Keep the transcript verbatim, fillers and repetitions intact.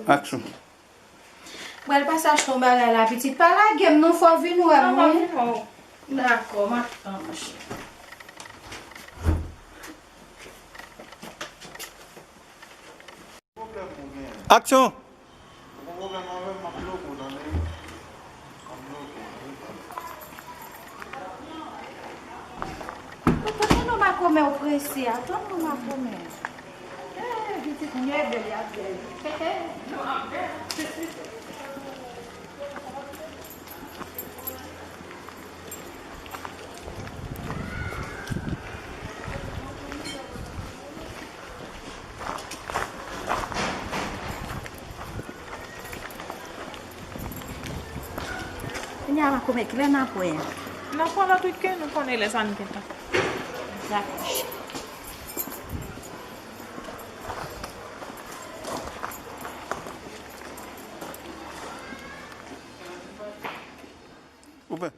Aksyon. Pral pase achte yon bagay la, pitit. Pa lage m non, fò w vin wè m, wi. Dakò, m ap tann ou, cheri. Aksyon! Tann non, makomè, ou prese a. Tann non, makomè. Eh, pitit, m ede l, y ap bèl. Kounye a, makomè, kilè n a pran? N a pran lòt wikenn, nou konnen lè sa n gentan. Dakò. Ouvè.